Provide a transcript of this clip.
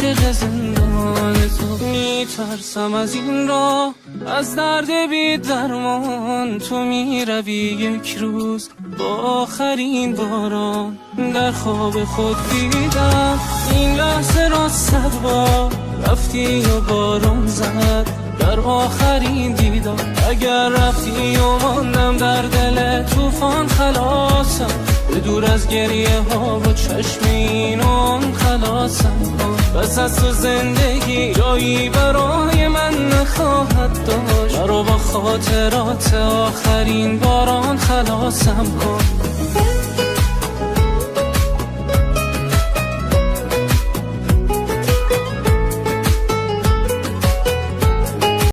عاشق زندان تو. میترسم از این راه، از درد بی درمان. تو میروی یک روز با آخرین باران. در خواب خود دیدم این لحظه را صد بار. رفتی و باران زد در آخرین دیدار. اگر رفتی و ماندم در دل طوفان خلاصم، به دور از گریه ها و چشم این و آن خلاصم. بس از تو زندگی جایی برای من نخواهد داشت. مرا با خاطرات آخرین باران خلاصم کن.